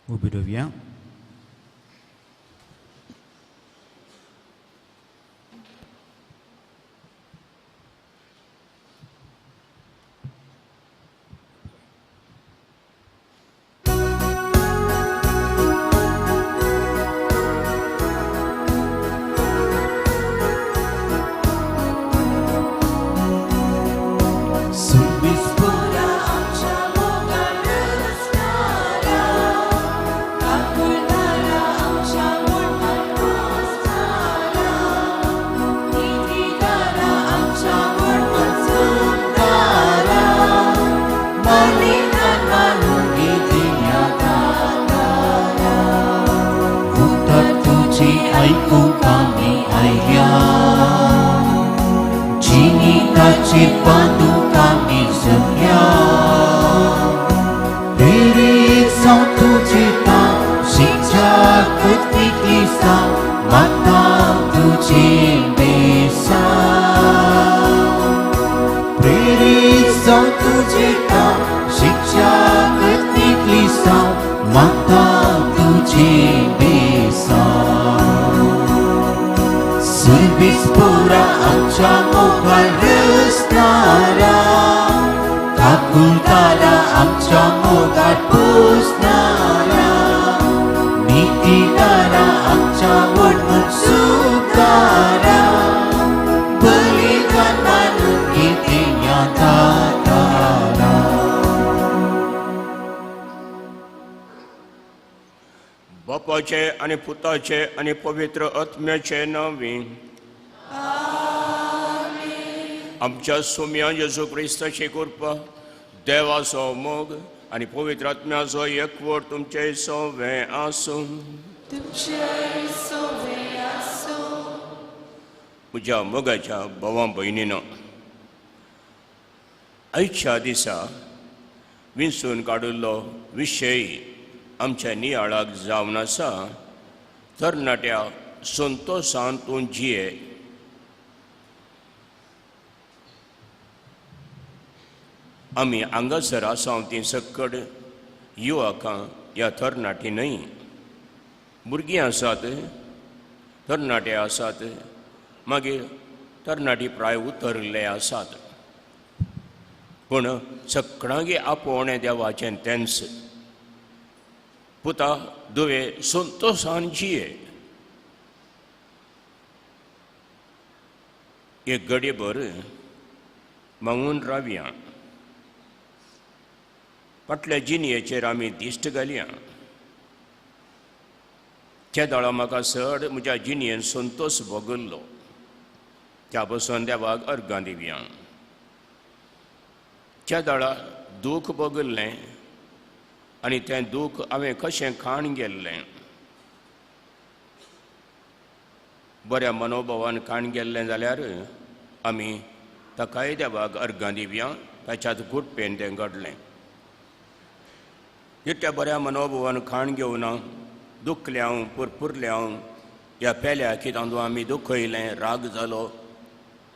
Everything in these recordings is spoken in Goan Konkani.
उबी रावया. बापाचे आनी पुताचे आनी पवित्र आत्म्याचे नांवी आमच्या सोम्या जेजू क्रिस्ताची कृपा, देवाचो मोग आनी पवित्र आत्म्याचो एकवट तुमचे सवे आसूं. म्हज्या मोगाच्या भावा भयणीनो, आयच्या दिसा विंचून काडिल्लो विशय आमच्या नियाळाक जावन आसा तरणाट्या संतोसान तूं जिये. आमी हांगासर आसा तीं सक्कड युवकां ह्या तरणाटी न्हय, भुरगीं आसात, तरणाटे आसात, मागीर तरणाटी प्राय उतरिल्ले आसात. पूण सगळ्यांक आपोवणें देवाचें तेंच, पुता दुवे संतोसान जिये. एक घडयेभर मागून रावया, फाटल्या जिणयेचेर आमी दिश्ट घालया. त्या दोळा म्हाका चड म्हज्या जिणयेन संतोश भोगल्लो, त्या पसून देवाक अर्गां दिवया. त्या दोळा दूख भोगल्लें आनी तें दूख हांवें कशें खाण गेल्लें, बऱ्या मनोभावान खाण गेल्लें जाल्यार आमी ताकाय देवाक अर्गां दिवया. ताच्यात गुटपेन तें घडलें. इतल्या बऱ्या मनोभावान खाण घेवना दुखलें हांव, पुरपुरलें हांव, ह्या पेल्या कितांतूं आमी दुखयलें, राग जालो.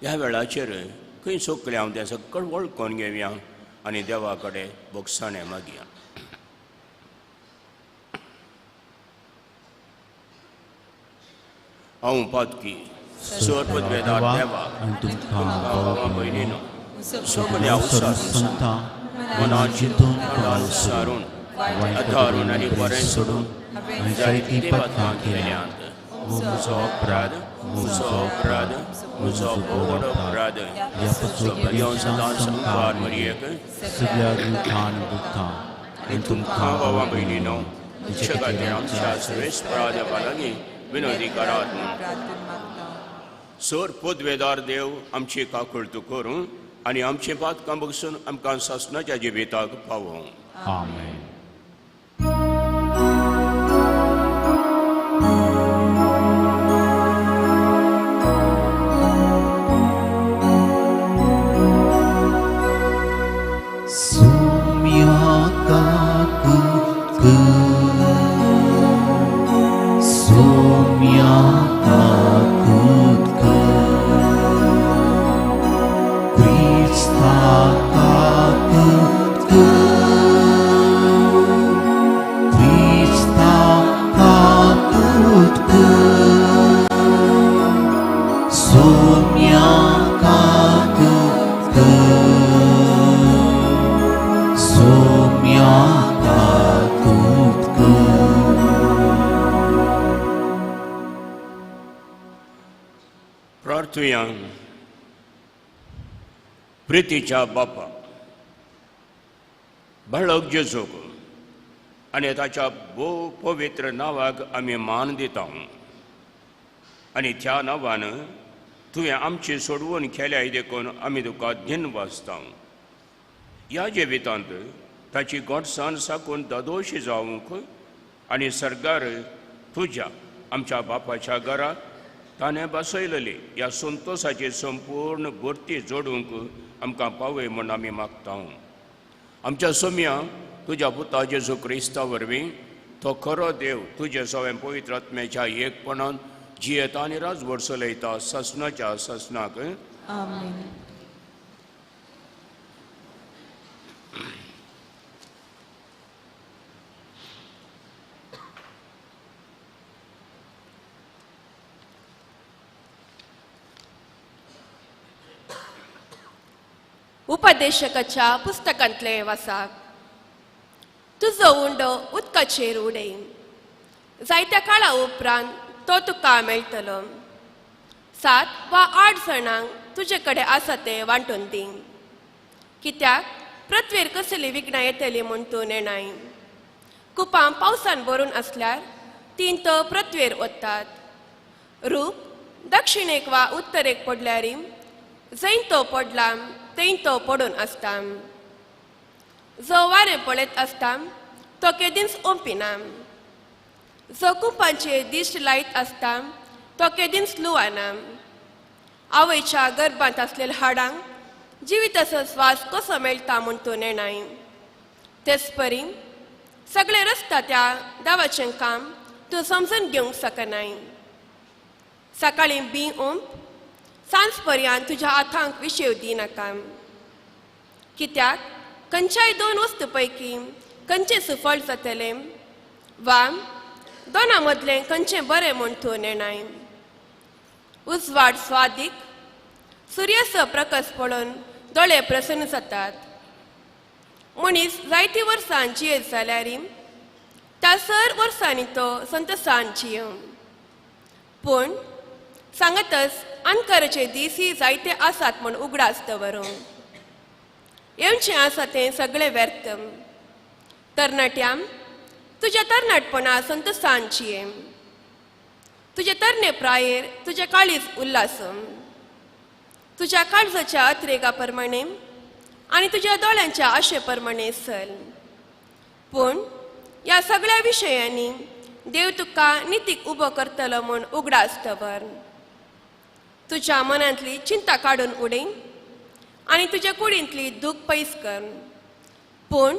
ह्या वेळाचेर खंय चुकलें हांव तें सगळें वळखून घेवया आनी देवा कडेन भोगसाणें मागया. हांव पातकी सर्वपदवेदार देवा तुमकां भयणीनो सगळ्या संतां मनान चिंतून सारून अधारून आनी बरें सोडून जायतीं पातकां केल्यांत. म्हजो अपराध, म्हजो अपराध, म्हजो व्हड अपराध. सदां संकार मरियेक सगळ्या दुखान दुखां आनी तुमकां भावा भयणीनो तुमचे खातीर आमच्या सर्वेस्परा देवा लागीं विनोदी करात. सर पदवेदार देव आमची काकुळट करूं आनी आमचें पातकां बगसून आमकां सासणाच्या जिविताक पावोवं. आमेन. Krista. कर सोम्या काकूत कर. प्रार्थुया. प्रितीच्या बापा, बाळक जेजूक आनी ताच्या भोव पवित्र नांवाक आमी मान दिता आनी त्या नांवान तुवें आमची सोडवून केल्याय देखून आमी तुका धन्यवाद. ह्या जिवितांत ताची गोडसाण साकून दादोशी जावंक आनी सरकार तुज्या आमच्या बापाच्या घरा ताणें बसयलेली ह्या संतोसाची संपूर्ण भरती जोडूंक आमकां पावय म्हूण आमी मागता. आमच्या सोम्या तुज्या पुता जेजू क्रिस्ता वरवीं तो खरो देव तुजे सवें पवित्र आत्म्याच्या एकपणान जियेता आनी राजवट चलयता ससनाच्या ससनाक. आमेन. उपदेशकाच्या पुस्तकांतले वासाक. तुजो उंडो उदकाचेर उडय, जायत्या काळा उपरांत तो तुका मेळटलो. 7 वा 8 जाणांक तुजे कडेन आसा तें वांटून दी, कित्याक पृथ्वीर कसली विघ्नां येतली म्हूण तूं नेणाय. कुपां पावसान भरून आसल्यार तीं तो पृथ्वीर वतात. रूख दक्षिणेक वा उत्तरेक पडल्यार जंय तो पडला थंय तो पडून आसता. जो वारें पळयत आसता तो केदींच ओंपिना. जो कुपांचेर दिश्ट लायत आसता तो केदींच लुवाना. आवयच्या गर्भांत आसलेल्या हाडांक जिविताचो स्वास कसो मेळटा म्हूण तूं नेणाय. तेच परी सगळे रस्ता त्या दावाचें काम तूं समजून घेवंक शकनाय. सकाळीं बी ओंप, सांज पर्यंत तुज्या हातांक विशेव दिनाका, कित्याक खंयच्याय 2 वस्तू पैकी खंयचें सुफळ जातलें वा दोना मदलें खंयचें बरें म्हूण तूं नेणाय. उजवाड स्वादीक सुर्याचो प्रकाश पळोवन दोळे प्रसन्न जातात. मनीस जायतीं वर्सां जियेत जाल्यार त्या सर वर्सांनी तो संतोसान जियो, पूण सांगतच अंधकाराचे दीसय जायते आसात म्हूण उगडास दवरूं. येवचें आसा तें सगळें व्यर्थ. तरणाट्यां, तुज्या तरणाटपणा संतोसान जिये, तुजे तरणे प्रायेर तुजें काळीज उल्लास. तुज्या काळजाच्या अत्रेगा प्रमाणे आनी तुज्या दोळ्यांच्या आशे प्रमाणे चल. पूण ह्या सगळ्या विशयांनी देव तुका नितीक उबो करतलो म्हूण उगडास दवर. तुज्या मनांतली चिंता काडून उडय आनी तुज्या कुडींतली दूख पयस कर, पूण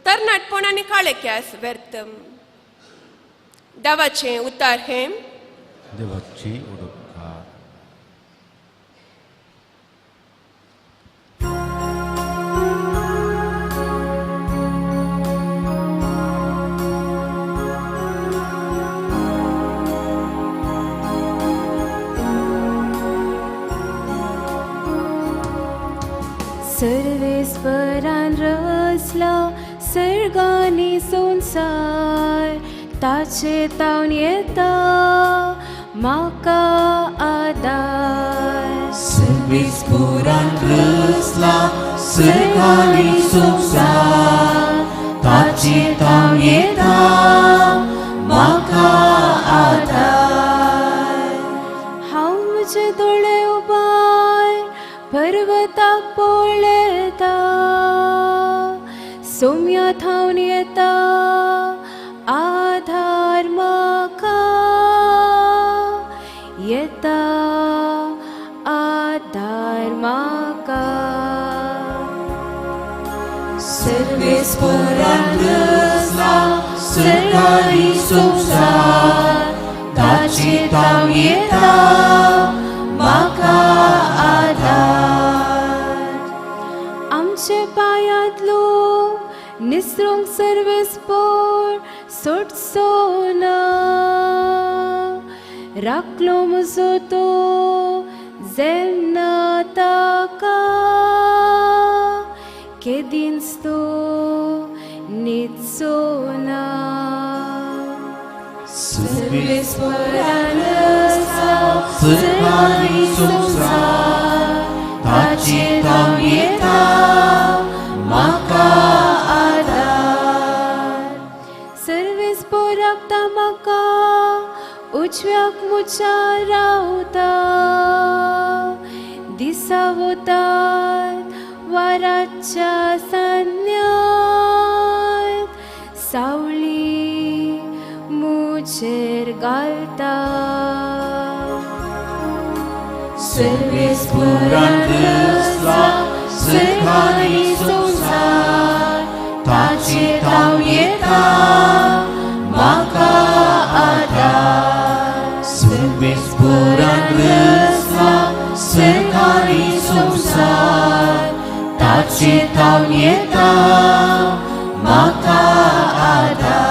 तरणाटपण आनी काळे केंस व्यर्थ. देवाचें उतार हें देवाची उडोवकार. सर्वेस्वरान रचला सर्गानी संवसार, ताचे तावन येता म्हाका आदार. सर्वेस्वरान रचला सर्गानी संवसार, ताचे तावन येता म्हाका आदार. हांव म्हजे दोळे उबार पर्वताक पळयता, सोम्या थावन येता आधार म्हाका, येता आधार म्हाका. सर्वेस्वरान रचला सर्गानी संवसार, ताचे तावन येता म्हाका आधार. आमचे पायांतलो निसरूंक सर्वेस्पोर सोडचो ना, राखलो म्हजो तो जेन्ना ताका. केदींच तो न्हिदचो ना. सर्वेस्परान रसला सरकारी संवसार ताचे ताव येता म्हाका आदार. सर्वेस्पोराक ता म्हाका उजव्याक मुच्या रावता, दिसा वतात वाराच्या सान्यांत सावळी मुचेर घालता. सर्वेस्परान रसला सरकारी संवसार ताचे ताव येता म्हाका आदार. सर्वेस्परान रसला सरकारी संवसार ताचे ताव येता म्हाका आदार.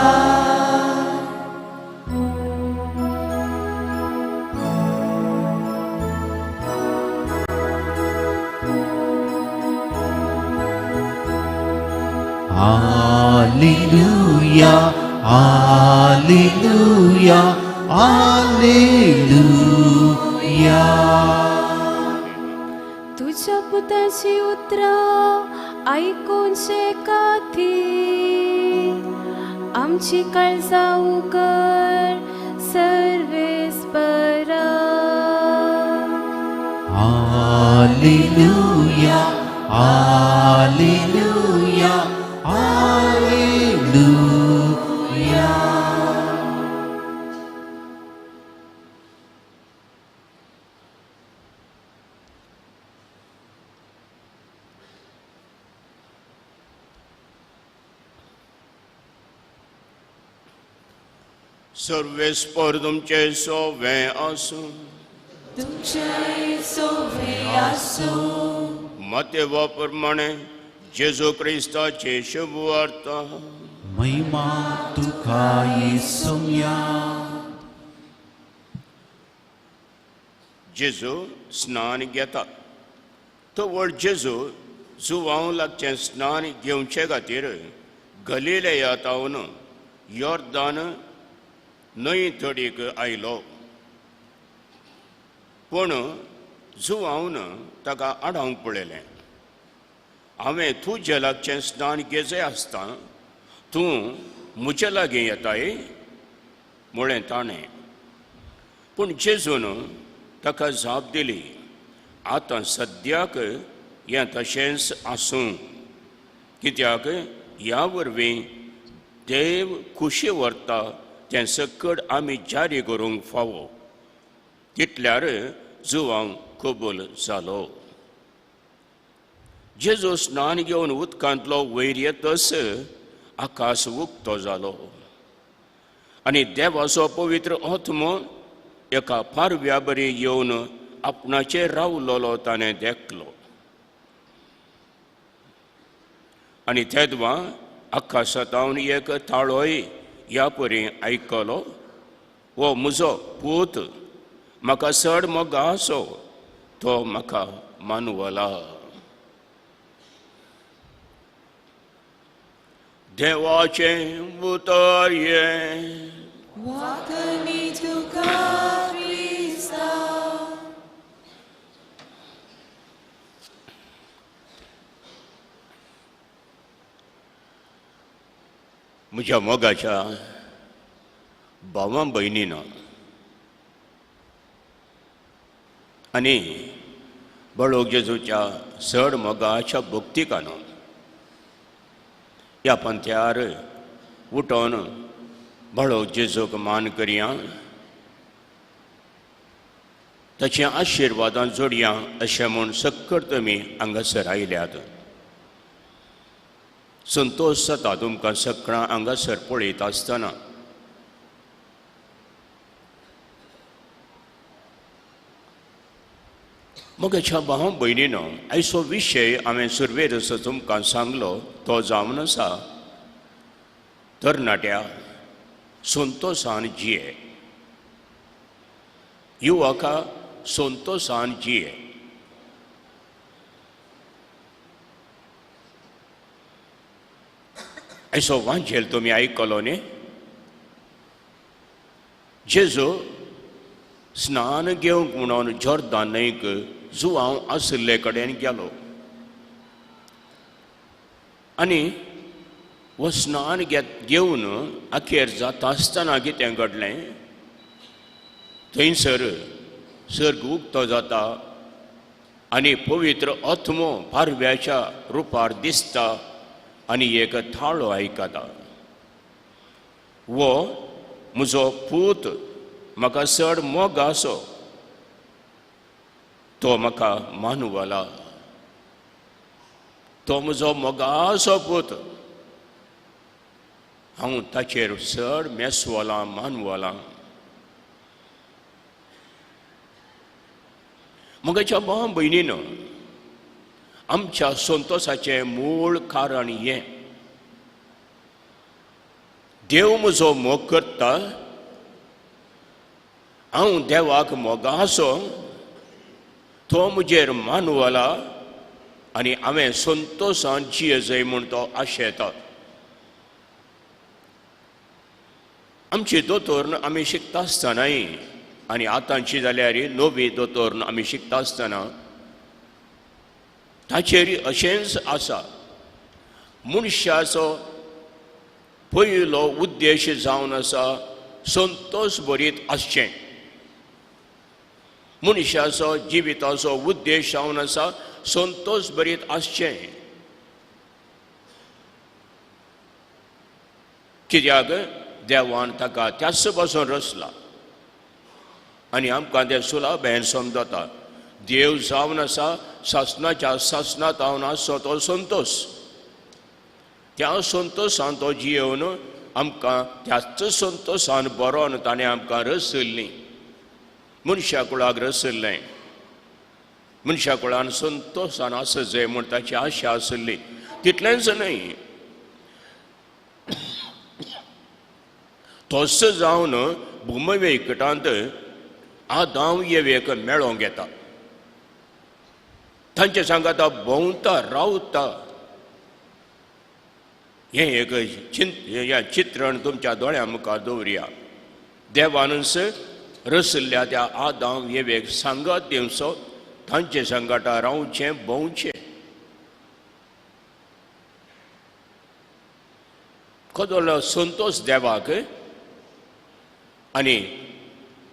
Alleluia, Alleluia, Alleluia. तुज्या पुताची उतरां आयकुचे खातीर आमची काळजां उगड सर्वेस्परा. Alleluia, Alleluia, Alleluia. सर्वेस्पर तुमचे सोवे आसूं. तुमचे सोवे आसूं. मातेवा प्रमाणे जेजू क्रिस्ताचे शुभ वार्ता. महिमा तुका येसुम्या. जेजू स्नान घेता. तो व्हड जेजू जुवांव लागचें स्नान घेवचे खातीर गलिलेया तावन योर्दान न्हंय तडीक आयलो. पूण जुवावन ताका आडावंक पळयलें. हांवें तुजे लागचें स्नान घेजे आसता तूं म्हजे लागीं येताय म्हळें ताणें. पूण जेजून ताका जाप दिली, आतां सद्याक हें तशेंच आसूं, कित्याक ह्या वरवीं देव खुशी व्हरता तें सकड आमी जारी करूंक फावो. तितल्यार जुवांव कबूल जालो. जेजू स्नान घेवन उदकांतलो वयर येतच आकाश उक्तो जालो आनी देवाचो पवित्र आत्मो एका पारव्या बरी येवन आपणाचेर रावलोलो ताणें देखलो. आनी तेदवा आकाशांतावन एक ताळोय ह्या परी आयकलो, हो म्हजो पूत, म्हाका चड मोगा आसो, तो म्हाका मानवला. देवाचें उतर हें. वाकणी तुका क्रिस्ता. म्हज्या मोगाच्या भावां भयणीनो आनी बळोग जेजूच्या चड मोगाच्या भक्तिकानो, ह्या पंथ्यार उठोन बळोग जेजूक मान करया, ताच्या आशिर्वादान जोडया अशें म्हूण सक्कड तुमी हांगासर आयल्यात. संतोश जाता तुमकां सगळ्यां हांगासर पळयता आसतना. म्हज्या भाव भयणीनो, आयचो विशय हांवें सुरवेर असो तुमकां सांगलो तो जावन आसा तरणाट्या संतोशान जिये, युवका संतोशान जिये. असो वांजेल तुमी आयकलो न्ही. जेजू स्नान घेवंक म्हणून जोर्दान न्हंयक जुवांव आशिल्ले कडेन गेलो आनी हो स्नान घेवन अखेर जाता आसतना कितें घडलें, थंयसर सर्ग उक्तो जाता आनी पवित्र आत्मो पारव्याच्या रुपार दिसता आनी एक थाळो आयकता, वो म्हजो पूत म्हाका चड मोग आसो, तो म्हाका मानवला, तो म्हजो मोगासो पूत, हांव ताचेर चड मेसवलां मानवलां. म्हज्या भाव भयणीन, आमच्या संतोसाचें मूळ कारण हें, देव म्हजो मोग करता, हांव देवाक मोगासो, तो म्हजेर मानवला आनी हांवें संतोसान जियेजय म्हूण तो आशेता. आमची दोतोर्न आमी शिकता आसतनाय आनी आतांची जाल्यार नवी दोतोर्न आमी शिकता आसतना ताचेर अशेंच आसा. मनशाचो पयलो उद्देश जावन आसा संतोष भरीत आसचें. मनशाचो जिविताचो उद्देश जावन आसा संतोष भरीत आसचें. कित्याक देवान ताका त्याच पासून रचला आनी आमकां तें सुलाभेन समजता. देव जावन आसा सासणाच्या सासणांत जावन आसचो तो संतोष, त्या संतोशान तो जियेवन आमकां त्याच संतोशान बरोवन ताणें आमकां रचल्लीं, मनशा कुळाक रचल्लें, मनशा कुळान संतोशान आसत जाय म्हूण ताची आशा आसली. तितलेंच न्हय, तोच जावन भूमवेकटांत आदांव येवेक मेळोंक येता, तांचे सांगाता भोंवता रावता. हें एक चित्रण तुमच्या दोळ्यां मुखार दवरया. देवानूच रचल्ल्या त्या आदांव येवेक सांगात दिवचो, तांचे सांगाता रावचें भोंवचें. कदलो संतोष देवाक. आनी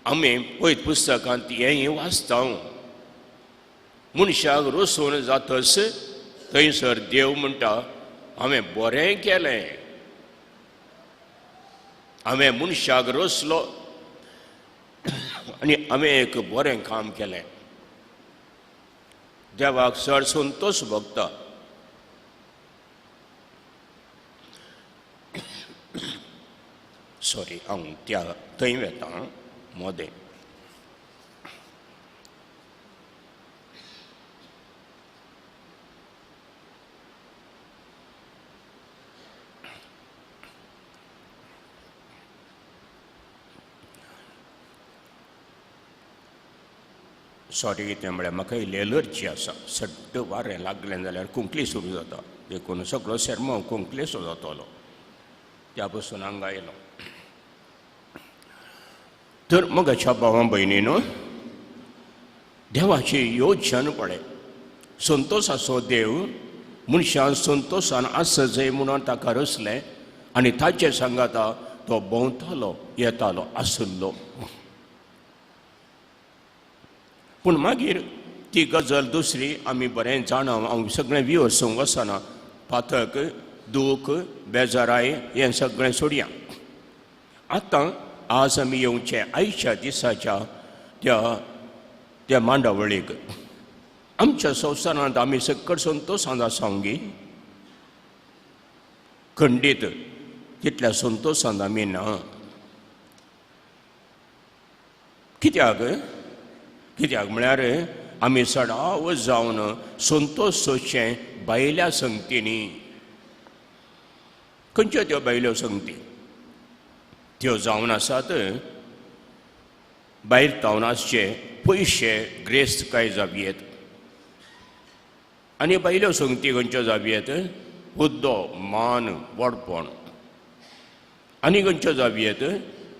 आमी पयत पुस्तकांत हें वाचता, मनशाक रचून जातच थंयसर देव म्हणटा हांवें बरें केलें, हांवें मनशाक रचलो आनी हांवें एक बरें काम केलें. देवाक चड संतोष भोगता. सॉरी, हांव त्या थंय वेता मोदें. सॉरी, कितें म्हळ्यार म्हाका इल्ली एलर्जी आसा, सड्ड वारें लागलें जाल्यार खोंकली सुरू जाता, देखून सगळो शेरमांव खोंकलेसो जातलो, त्या पसून हांगा आयलो. तर म्हज्या भावा भयणीनो, देवाची योजन पळय, संतोषाचो देव मनशान संतोषान आसत जाय म्हणून ताका रचलें आनी ताचे सांगाता तो भोंवतालो येतालो आसलो. पूण मागीर ती गजल दुसरी आमी बरें जाणा, हांव सगळें विवसूंक वचना, पातक दूख बेजाराय हें सगळें सोडया. आतां आज आमी येवचें आयच्या दिसाच्या त्या त्या मांडावळीक. आमच्या संवसारांत आमी सकट संतोशान आसा गी, खंडीत तितल्या संतोशान आमी ना. कित्याक? कित्याक म्हळ्यार आमी चडाव जावन संतोश सोदचें बायल्या संगतींनी. खंयच्यो त्यो बायल्यो संगती? त्यो जावन आसात भायर तावन आसचे पयशे ग्रेस्त काय जावयेत, आनी बायल्यो संगती खंयच्यो जावयेत? हुद्दो, मान, व्हडपण. आनी खंयच्यो जावयेत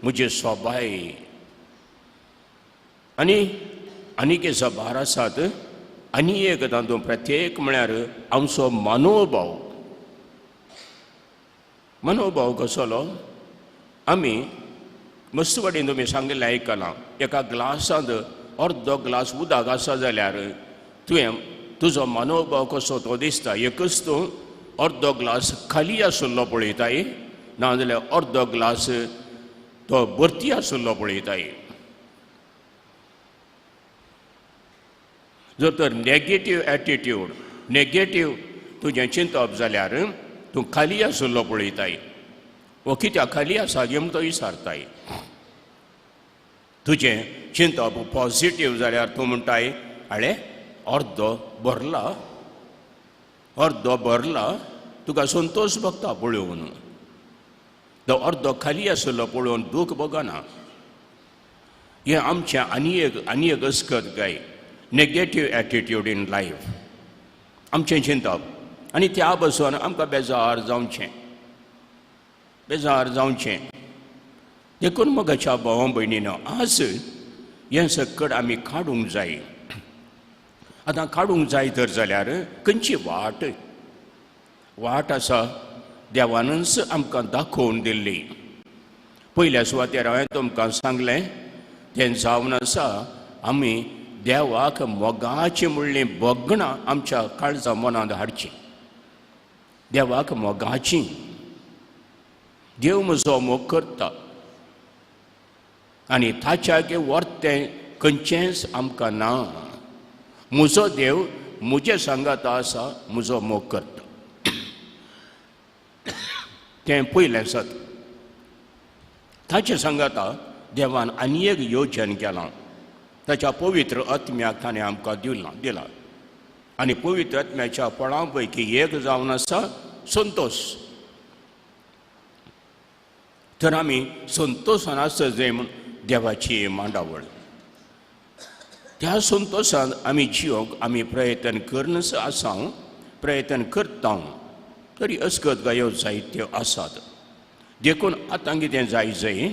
म्हजी सोबाय. आनी आनीक सभार आसात. आनी एक तातूंत प्रत्येक म्हळ्यार आमचो मनोभाव. मनोभाव कसलो? आमी मस्त वाटेन तुमी सांगिल्लें आयकलां, एका ग्लासांत अर्दो ग्लास उदक आसा जाल्यार तुवें तुजो मनोभाव कसो तो दिसता. एकच तूं अर्दो ग्लास खाली आशिल्लो पळयताय, नाजाल्यार अर्दो ग्लास तो भरती आशिल्लो पळयताय. जर तर नेगेटीव एटिट्यूड, नेगेटीव तुजें चिंतप जाल्यार तूं खाली आशिल्लो पळयताय. वो कित्याक खाली आसा गे म्हूण तो विचारताय. तुजें चिंतप पॉजिटीव जाल्यार तूं म्हणटाय आळे अर्दो भरला, अर्दो भरला, तुका संतोश भोगता पळोवन. तो अर्दो खाली आशिल्लो पळोवन दूख भोगना. हें आमचें आनी एक अस्कत गाय, नेगेटीव एटिट्यूड इन लायफ आमचें चिंतप. आनी त्या बसून आमकां बेजार जावचें, बेजार जावचें. देखून मोगाच्या भावा भयणीनो, आज हें सकट आमी काडूंक जाय. आतां काडूंक जाय तर जाल्यार खंयची वाट? वाट आसा देवानच आमकां दाखोवन दिल्ली. पयल्या सुवातेर हांवें तुमकां सांगलें तें जावन आसा आमी देवाक मोगाची म्हणलीं भोगणां आमच्या काळजा मनांत हाडचीं. देवाक मोगाची, देव म्हजो मोग करता आनी ताच्या वरतें खंयचेंच आमकां ना. म्हजो देव म्हजे सांगाता आसा, म्हजो मोग करता. तें पयलें सत. ताचे सांगाता देवान आनी एक योजन केलां. ताच्या पवित्र आत्म्याक ताणें आमकां दिला. आनी पवित्र आत्म्याच्या फळां पैकी एक जावन आसा संतोश. तर आमी संतोशान आसत जाय म्हूण देवाची मांडावळ. त्या संतोशान आमी जियोंक आमी प्रयत्न करनच आसा, प्रयत्न करता, तरी अस्कत गायो जायत्यो आसात. देखून आतां कितें जाय जाय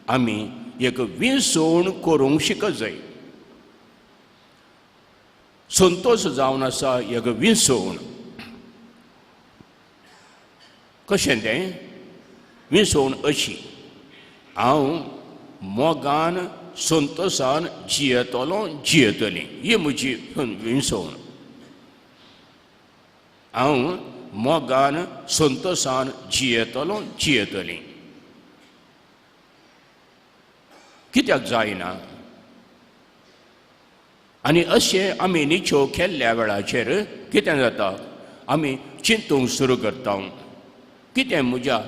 आमी एक विसवण करूंक शिकत जाय. संतोश जावन आसा एक विसवण. कशें तें विसवण अशी, हांव मोगान संतोशान जियेतलो, जियेतली, ही म्हजी विसवण. हांव मोगान संतोशान जियेतलो, जियेतली. कित्याक जायना? आनी अशें आमी निचो केल्ल्या वेळाचेर कितें जाता, आमी चिंतूंक सुरू करता कितें म्हज्या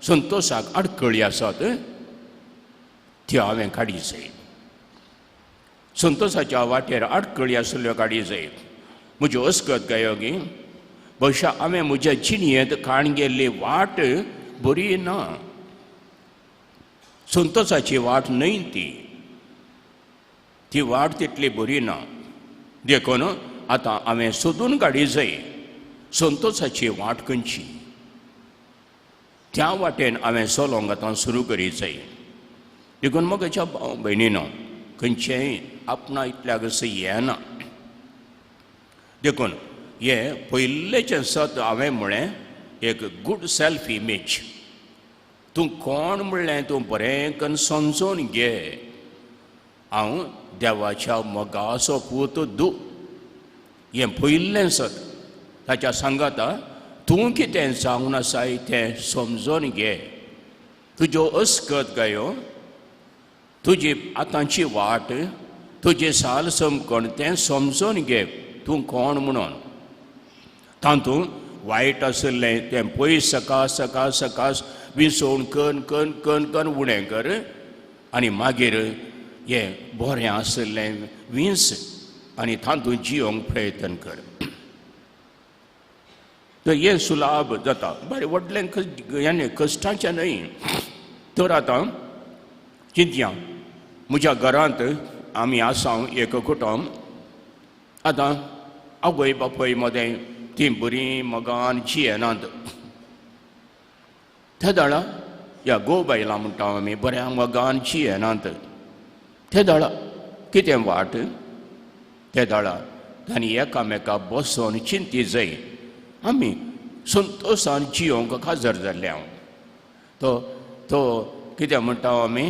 संतोशाक आडखळी आसात त्यो हांवें काडी जाय. संतोशाच्या वाटेर आडखळी आशिल्ल्यो काडी जाय. म्हज्यो अस्कत गायोगी भविश्या हांवें म्हज्या जिणयेंत काण गेल्ली वाट बरी ना, संतोशाची वाट न्हय ती, ती वाट तितली बरी ना. देखून आतां हांवें सोदून काडी जाय संतोशाची वाट खंयची, त्या वाटेन हांवें चलोवंक आतां सुरू करी जाय. देखून म्हज्या भाव भयणीनो, खंयचेंय आपणा इतल्याक अशें येना. देखून हें पयलेचें सत हांवें म्हळें एक गूड सेल्फ इमेज. तूं कोण म्हणलें तूं बरें करून समजून घे. हांव देवाच्या मोगाचो पूत दू, हें पयलें सत. ताच्या सांगाता तूं कितें जावन आसाय तें समजून घे. तुज्यो अस्कत गायो, तुजी आतांची वाट, तुजी साल समकण तें समजून घे तूं कोण म्हणून. तातूंत वायट आशिल्लें तें पयस सकाळ सकाळ सकाळ विसवण कन कन कन कन उणें कर आनी मागीर हें बरें आशिल्लें वीस आनी तातूंत जियोंक प्रयत्न कर. तर हें सुलाभ जाता. बरें व्हडलें हें कश्टाचें न्हय. तर आतां चिंतया, म्हज्या घरांत आमी आसा एक कुटुंब. आतां आवय बापूय मदें तीं बरीं मोगान जियेनात. ते दाळा ह्या गो बायलां म्हणटा आमी बऱ्या मोगान जियेनात. ते दाळा कितें वाट ते दाळा तांणी एकामेका बसोन चिंती जाय आमी संतोशान जियोंक काजर जाल्ले हांव. तो तो कितें म्हणटा आमी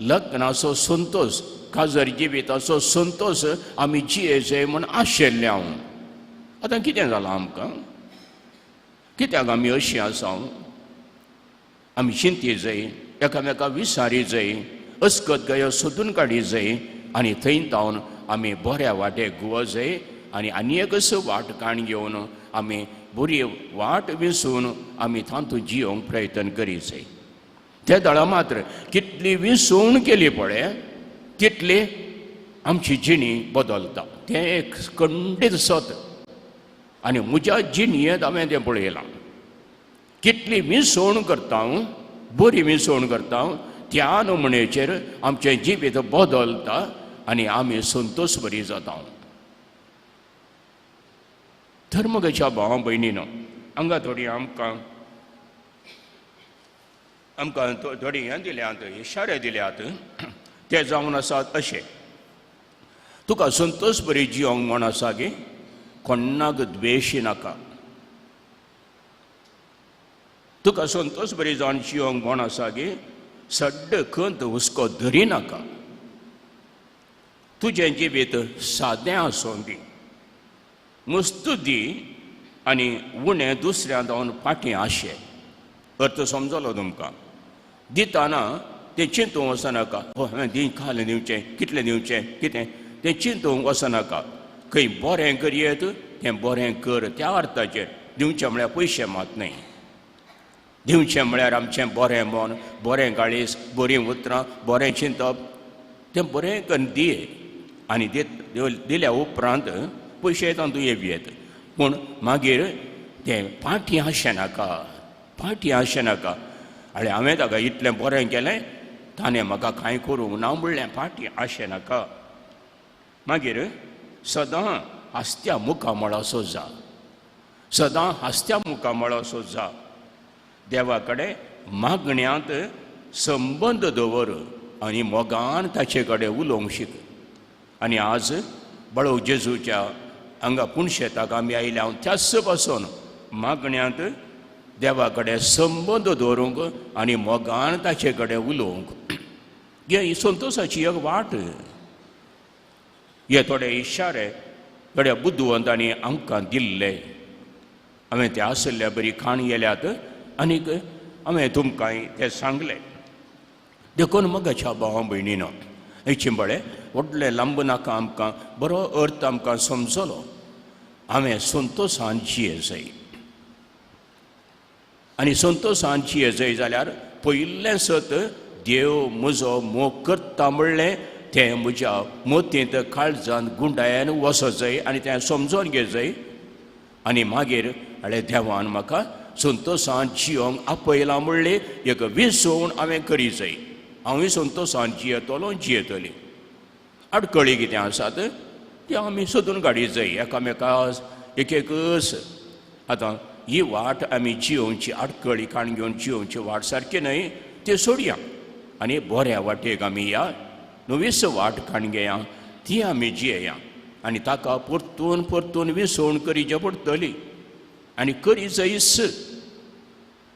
लग्नाचो संतोश काजर जिविताचो संतोश आमी जियेचे म्हूण आशिल्ले हांव. आतां कितें जालां आमकां? कित्याक आमी अशीं आसा? आमी चिंती जाय, एकामेका विसारी जाय, अस्कत गयो सोदून काडी जाय आनी थंय जावन आमी बऱ्या वाटेक गुवा जाय आनी आनी एक असो वाट काण घेवन आमी बरी वाट विसून आमी तातूंत जियोंक प्रयत्न करी जाय. ते दळा मात्र कितली विसवण केली पळय तितली आमची जिणी बदलता. तें एक खंडीत सत आनी म्हज्या जिणयेंत हांवें तें पळयलां. कितली विसवण करता हांव, बरी विसवण करता हांव, त्या नमुनेचेर आमचें जिवीत बदलता आनी आमी संतोश बरी जाता. धर्मगच्या भावा भयणीनो, हांगा थोडी आमकां आमकां थोडी हें दिल्यात, इशारे दिल्यात, ते जावन आसात अशे. तुका संतोश बरी जियोंक म्हण आसा गे, कोण्णाक द्वेशी नाका. तुका संतोश बरी जावन जियोंक म्हण आसा गे, सड्ड खंत हुस्को धरी नाका. तुजें जिवीत सादें आसूं दी, मस्त दी आनी उणें दुसऱ्या जावन फाटीं आशे. अर्थ समजलो तुमकां? दिताना तें चिंतूंक वचनाका, हो हांवें दी खालें दिवचें, कितलें दिवचें, कितें तें चिंतूंक वचनाका. खंय बरें करयेत तें बरें कर त्या अर्थाचेर. दिवचें म्हळ्यार पयशे मात न्हय, दिवचें म्हळ्यार आमचें बरें मन, बरें गाळीस, बरीं उतरां, बरें चिंतप, तें बरें करून दिये आनी दिल्या उपरांत पयशे तातूंत येवयेत. पूण मागीर तें फाटीं आशें नाका, फाटीं आशें नाका. आनी हांवें ताका इतलें बरें केलें, ताणें म्हाका कांय करूंक ना म्हणलें, फाटीं आशें नाका. मागीर सदां हांसत्या मुखामळाचो जा, सदां हांसत्या मुखामळाचो जा. देवा कडेन मागण्यांत संबंद दवर आनी मोगान ताचे कडेन उलोवंक शीक. आनी आज बळव जेजूच्या हांगा पुणशेताक आमी आयल्या हांव त्याच पासून मागण्यांत देवा कडेन संबंद दवरूंक आनी मोगान ताचे कडेन उलोवंक. ही संतोशाची एक वाट. हे थोडे इशारे थोड्या बुद्धवंतांनी आमकां दिल्ले, हांवें ते आशिल्ल्या बरी खाण गेल्यात आनीक हांवें तुमकांय ते सांगले. देखून मगाच्या भावा भयणीनो, हेची पळय व्हडलें लांब नाका आमकां, बरो अर्थ आमकां समजलो. हांवें संतोशान जिये जाय आनी संतोशान जिये जाय जाल्यार पयलें सत देव म्हजो मोग करता म्हणलें तें म्हज्या मोतींत काळजान गुंडायन वचत जाय आनी तें समजोन घे जाय. आनी मागीर अळे देवान म्हाका संतोशान जियोंक आपयलां म्हणलें एक विसवण हांवें करी जाय. हांवूय संतोशान जियेतलो, जियेतली. आडकळी कितें आसात त्यो आमी सोदून काडी जाय एकामेका एक एकच. आतां ही वाट आमी जियोवची, आडकळी काण घेवन जियोवची वाट सारकी न्हय, ती सोडया आनी बऱ्या वाटेक आमी या नवीच वाट काण घेया, ती आमी जियेया आनी ताका परतून परतून विसवण करीचे पडटली आनी करी जायच,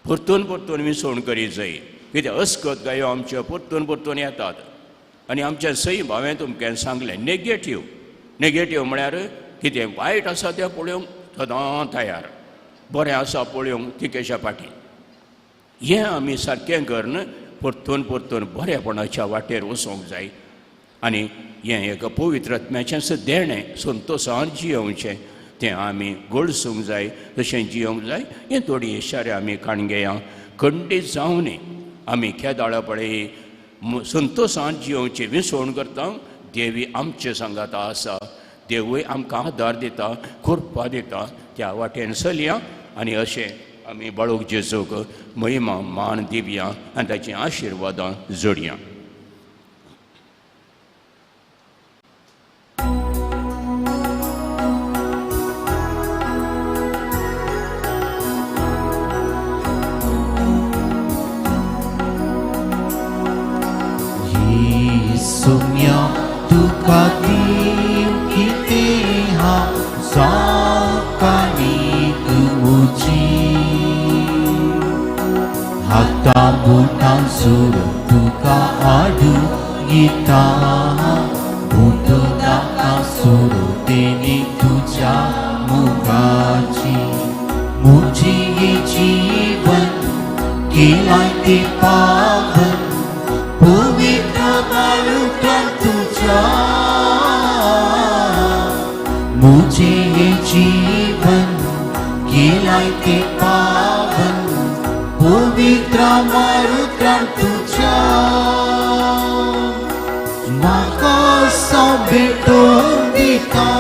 परतून परतून विसवण करी जाय. कित्याक अस्कत गायो आमच्यो परतून परतून येतात आनी आमच्या सैम हांवें तुमकां सांगलें नेगेटीव. नेगेटीव म्हळ्यार कितें वायट आसा तें पळोवंक सदां तयार, बरें आसा पळोवंक तिकेच्या फाटीं. हें आमी सारकें करून परतून परतून बरेपणाच्या वाटेर वचोंक जाय आनी हें एक पवित्र आत्म्याचेंच देणें संतोशान जियोवचें तें आमी गळसूंक जाय, तशें जियोवंक जाय. हें थोडी इशारे आमी काण घेया. खंडीत जावं न्ही आमी खेदाळा पळय संतोशान जियोवचें विसवण करता. देवी आमचे सांगाता आसा, देवूय आमकां आदार दिता, कृपा दिता, त्या वाटेन चलया आनी अशें आमी बाळूक जेजूक महिमा मान दिवया आनी ताचीं आशिर्वादां जोडया. बोटां सोडून तुका हाडून येता उंदो नाका सोडून तेणी तुज्या मुखाची मुजी जीवन केलाय ते पावन पवित्र मारुत्रान तुज्या मुझे ये जीवन केलाय ते पावन पवित्र मारुत्रान तुज्या म्हाका भेटोवन दिता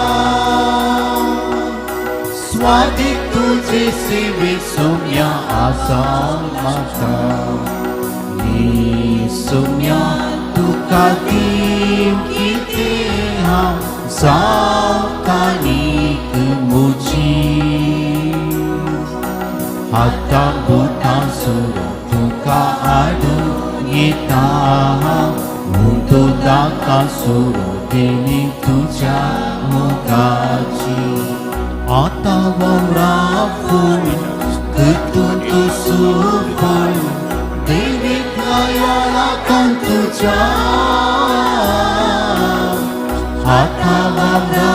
स्वादीक तुजे सेवे सोम्या आसा म्हाका सोम्या तुका दीव कितें हांव जावकानीक म्हजी हाता बोटां सोडून तुका हाडून येता उंदो दाका सोडून देणी तुज्या मुखाची आतां वावरा फूल करतून तूं सुफळ देवीक दयाळान तुज्या हाता वावरा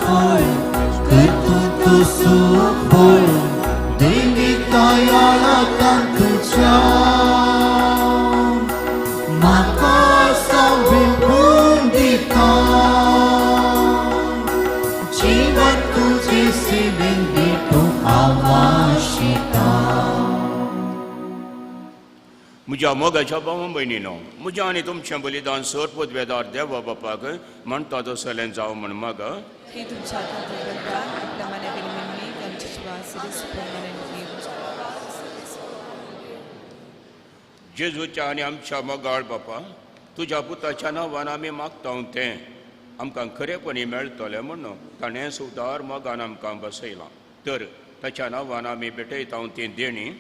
फूल करतून तूं सुफळ देवीक दयाळान तुज्या म्हाका सांबाळून दिता जीवन तुझे सेवेन भेटूं आवाशिता. म्हज्या मोगाच्या भाव भयणीनो, म्हज्या आनी तुमचें बलिदान सर पदवेदार देवा बापाक म्हणटा तसलें जावं म्हण मागा. हे तुमच्या हातांत करता आपल्या मनाक मिळणी आमची श्वास जेजूच्या आनी आमच्या मोगाळ बापा, तुज्या पुताच्या नांवान आमी मागता तें आमकां खरेपणी मेळटलें म्हूण ताणें सुदार मोगान आमकां बसयलां. तर ताच्या नांवान आमी भेटयता ती देणी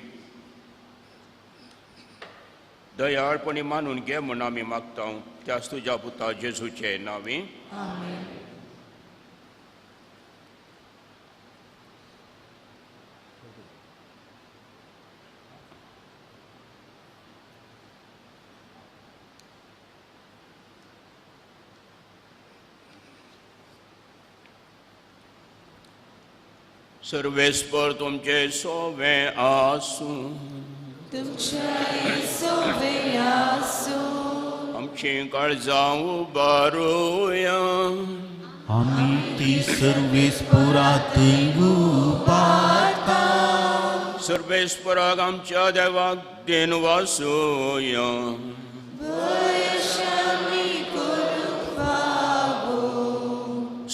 दयाळपणी मानून घे म्हूण आमी मागता त्याच तुज्या पुता जेजूचे नांवी. सर्वेस्पर तुमचे सोवे आसूं. तुमचे सोवे आसूं. आमची काळजां उबारुया. आमी ती सर्वेस्परांत उबारता. सर्वेस्पराक आमच्या देवाक then वासुया.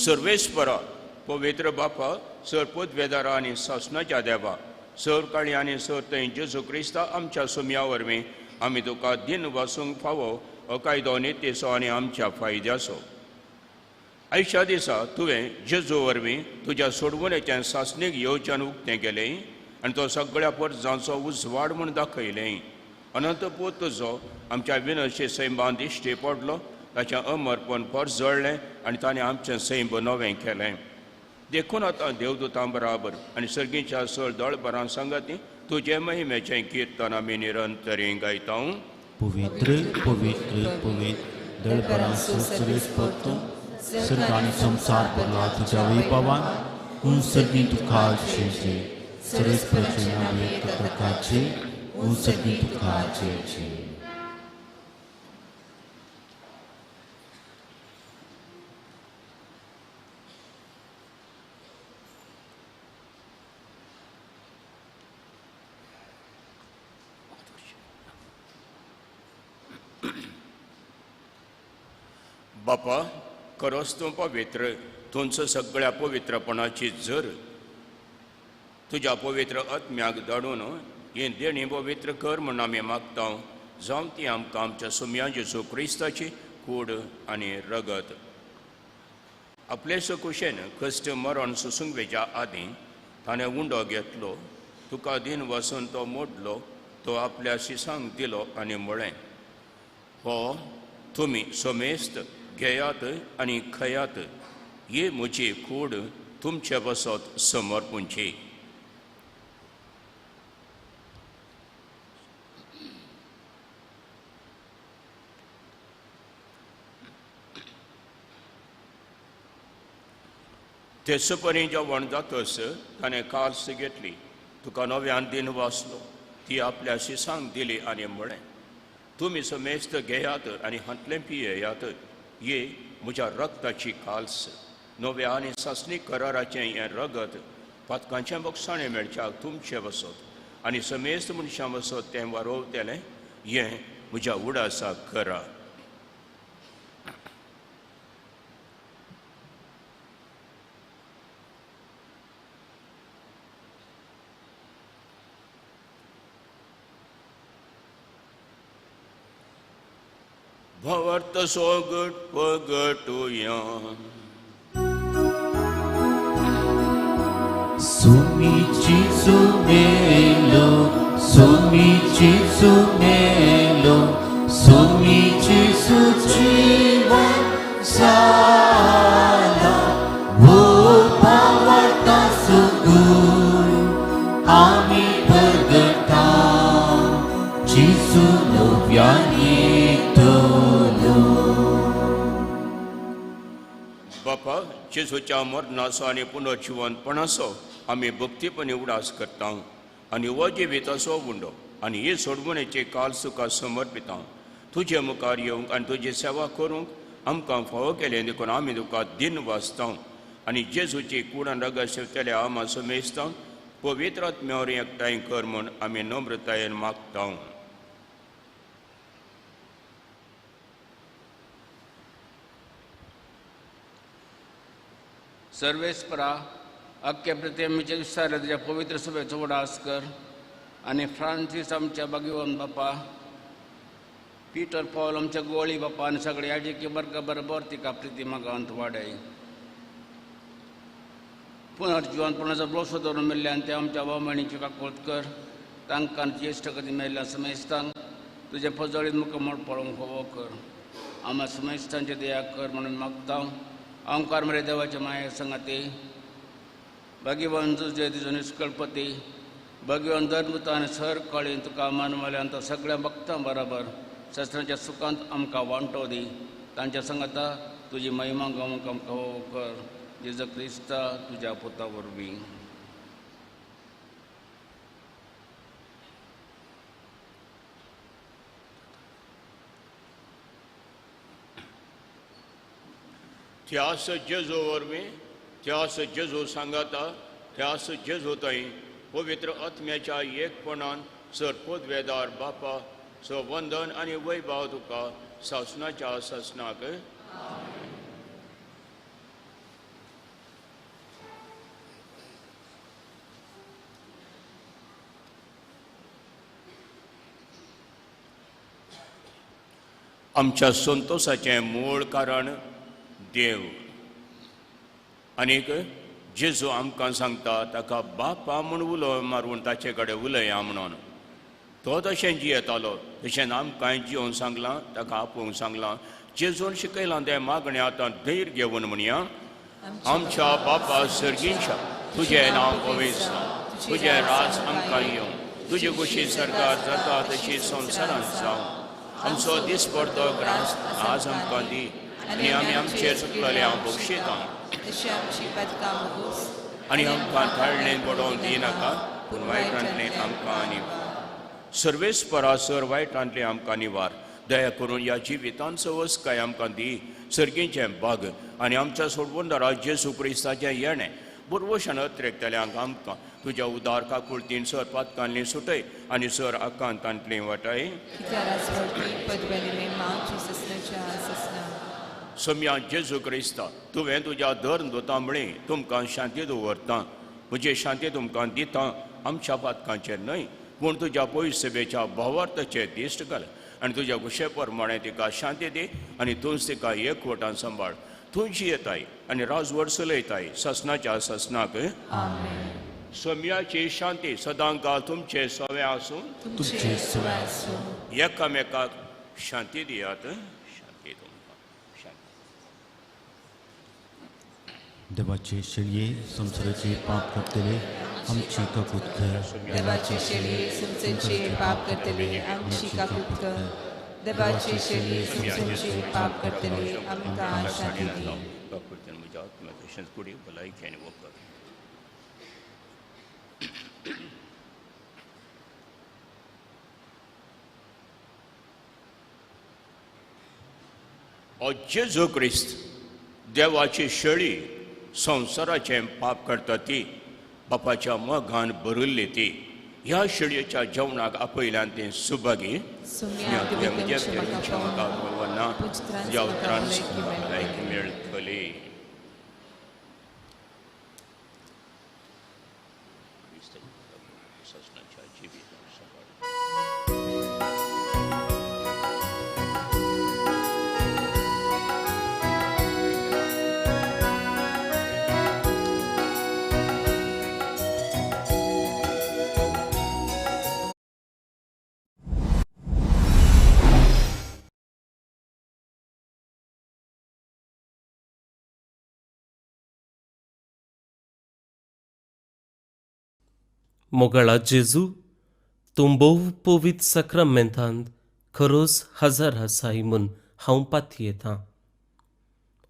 सर्वेस्परा पवित्र बापा, सर पदवेदारा आनी सासणाच्या देवा, सर काळी आनी सर थंय जेजू क्रिस्ता आमच्या सुम्या वरवीं आमी तुका दिन वासूंक फावो अकायदो नितीचो आनी आमच्या फायद्याचो. आयच्या दिसा तुवें जेजू वरवीं तुज्या सोडवणेचें सासणीक येवजण उक्तें केलें आनी तो सगळ्या परजांचो उजवाड म्हूण दाखयलें. अनंत पूत तुजो आमच्या विनशी सैमान दिश्टी पडलो, ताचें अमरपण परजळ्ळें आनी ताणें आमचें सैम नवें केलें. देखून आतां देवदूतां बराबर आनी सर्गीच्या सळ दळबरां सांगाती तुजे महिमेचें किर्तन आमी निरंतरी गायता. पवित्र पवित्र पवित्र दळबरां सर्वेस्पर तूं, सर्ग आनी संवसार भरला तुज्या वैभवान. उन सर्गी तुका जय जय, सर्वेस्पराचे नांवे तुका जय, उन सर्गी तुका जय जय. बापा, खरोच तूं पवित्र, तुमचो सगळ्या पवित्रपणाची जर तुज्या पवित्र आत्म्याक धाडून हें देणी पवित्र कर म्हूण आमी मागता. जावं ती आमकां आमच्या सुम्या जेजू क्रिस्ताची कूड आनी रगत. आपले कुशेन कश्ट मरण सोसूंक वेच्या आदीं ताणें उंडो घेतलो, तुका दिन वसून तो मोडलो, तो आपल्या शिसांक दिलो आनी म्हळें, हो तुमी समेस्त घेयात आनी खयात, ही म्हजी कूड तुमचे बसत समर्पूंची. तेसपरी जेवण जातस ताणें काल्स घेतली, तुका नव्यान दिन वाचलो, ती आपल्या शिसांक दिली आनी म्हळें, तुमी समेस्त घेयात आनी हांतलें पियेयात, ये म्हज्या रक्ताची काल्स, नव्या आनी सासणी कराराचें हें रगत पातकांचें बक्षाणें मेळच्याक तुमचें वसत आनी समेस्त मनशां वसत तें वारोवतलें, हें म्हज्या उडासाक करा. भवर्त सोगट पगटुया सुमीची सुमेलो, सुमीची सुमेलो, सुमीची सुजीवन जाला, वो पावता सुगूर आमी परगटा, जेजू नव्यान येतलो. बापा, जेजूच्या मरणाचो आनी पुनर्जिवनपणाचो आमी भक्तीपणी उडास करता आनी हो जिविताचो उंडो आनी ही सोडवणेची काल तुका समर्पिता. तुजे मुखार येवंक आनी तुजी सेवा करूंक आमकां फावो केलें देखून आमी तुका दिन वाचता आनी जेजूची कूड आनी रगत सेवतल्या आमा समेस्ता पवित्र आत्म्यावर एकठांय कर म्हूण आमी नम्रतायेन मागता. सर्वेस्परा अख्ख्या प्रतिमेचे विस्तार तुज्या पवित्र सभेचो उडास कर आनी फ्रांसीस आमच्या बागेवन बापा, पीटर पॉल आमच्या गोळी बापा आनी सगळे याजकी वर्गा बरोबर तिका प्रतिमा गांवांत वाडय. पुनर्जिवनपणाचो ब्रोसो धरून मेल्ल्यान ते आमच्या भावभयणीची काकूळत कर, तांकां ज्येश्ठ कधी मेल्ल्या समेस्तांक तुजें पजळीत मुखामळ पळोवंक फावो कर. आमा समेस्तांचे दया कर म्हणून मागता. ओंकार मरे देवाच्या माये संगाती भाग्यवान तुजे तुजो निष्कळपती भाग्यवान धर्मता आनी सर कळीन तुका मानवल्यान तो सगळ्या भक्तां बराबर शस्त्रांच्या सुखांत आमकां वांटो दी, तांच्या संगाता तुजी महिमा गावंक आमकां फावो कर, जेजू क्रिस्ता तुज्या पुता वरवीं. त्यास जेजू वरवीं, त्यास जेजू सांगाता, त्यास जेजू थंय पवित्र आत्म्याच्या एकपणान सर पदवेदार बापा स वंदन आनी वैभाव तुका सासणाच्या सासणाक. आमच्या संतोषाचें मूळ कारण देव आनीक जेजू आमकां सांगता ताका बापा म्हूण उलो मारून ताचे कडेन उलया म्हणून. तो तशें जियेतालो तशें आमकांय जियोवन सांगलां, ताका आपोवंक सांगलां. जेजून शिकयलां तें मागणें आतां धैर्य घेवन म्हणया, आमच्या बापा सर्गींच्या तुजें नांव पवित्र जावं, तुजें राज आमकां येवं, तुजी खुशी सरकार जाता तशी संवसारांत जावं. आमचो दिसपडतो ग्रास आज आमकां दी आनी आमी आमचेर चुकलें हांव बक्षिता आनी आमकां धाडलें बडोवन दिनाका, पूण वायटांतलें आमकां आनी सर्वेस्परा सर वायटांतलें आमकां निवार. दया करून ह्या जिवितान सवसकाय आमकां दी, सर्गीचें बाग आनी आमच्या सोडवणदारा जेजू क्रिस्ताचें येणें बुरवशान अत्रेकतल्यांक आमकां तुज्या उदार काकुळतीन सर पातकांतली सुटय आनी सर आकांतांतली वाटाय. सम्या जेजू क्रिस्ता, तुवें तुज्या धर्म दोता म्हळी तुमकां शांती दवरता, म्हजी शांती तुमकां दिता, आमच्या पातकांचेर न्हय पूण तुज्या पयस सभेच्या भावार्थाचेर दिश्ट घाल आनी तुज्या खुशे प्रमाणें तिका शांती दी आनी तूंच तिका एकवटान सांबाळ. तुजी येताय आनी राजवट चलयताय सासणाच्या सासणाक. सम्याची शांती सदांकाळ तुमचे सवे आसूं, तुमचे सवे आसूं. एकामेकाक शांती दियात. शांती तुमकां. शांती. देवाचे शेळये संवसाराचे पाप करतले आमची काकूत कर. देवाचे शेळये संवसाराचे पाप करतले आमची काकूत कर. देवाचे शेळये संवसाराचे पाप करतले आमकां शांती दी. काकुळतेन म्हज्या आमच्या आत्म्या तशेंच कुडी भलायकी आनी वखद. ओ जेजू क्रिस्त देवाची शेळी संवसाराचें पाप करता ती बापाच्या मोगान भरिल्ली ती ह्या शेळयेच्या जेवणाक आपयल्यान तें सुभागी तुज्या उतरान भलायकी मेळटली. मोगाळा जेजू, तूं भोव पवित्र साक्रामेंतांत खरोच हजर आसाय म्हूण हांव पातयेतां.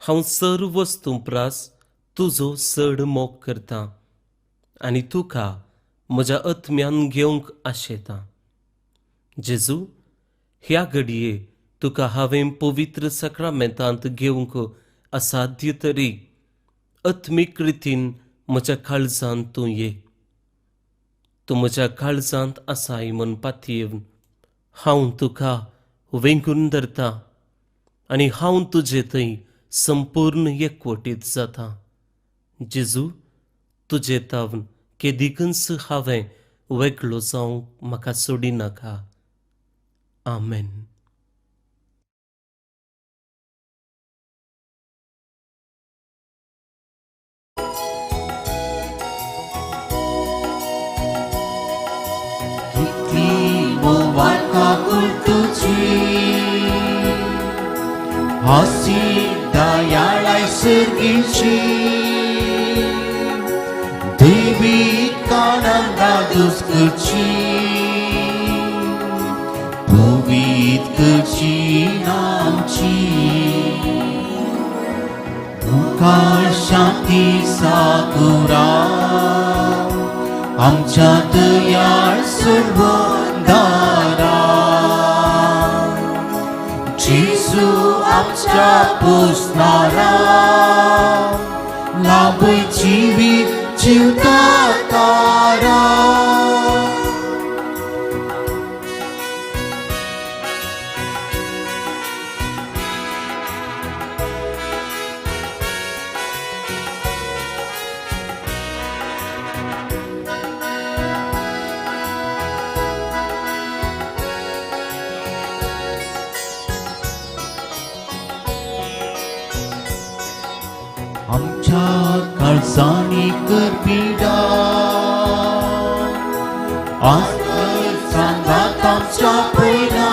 हांव सर्व वस्तूं प्रास तुजो चड मोग करतां आनी तुका म्हज्या आत्म्यान घेवंक आशेतां. जेजू, ह्या घडये तुका हांवें पवित्र साक्रामेंतांत घेवंक असाध्य तरी आत्मीक रितीन म्हज्या काळजांत तूं ये. तूं म्हज्या काळजांत आसाय म्हूण पातयेवन हांव तुका वेंगून धरतां आनी हांव तुजे थंय संपूर्ण एकवटीत जाता. जेजू, तुजे तावन केदिकूच हांवें वेगळो जावंक म्हाका सोडिनाका. आमेन. हसी दयाळाय सर्गीची देवी कानंदा दुस्कची पवित्र करची नामची मुखार शांती सागोरा आमच्या दयाळ सोडवणदारा जेजू आमच्या पोसणारा लाभय जिवीत जिवता तारा. आमच्या काळजांनी कर पिडा सांगात आमच्या पयला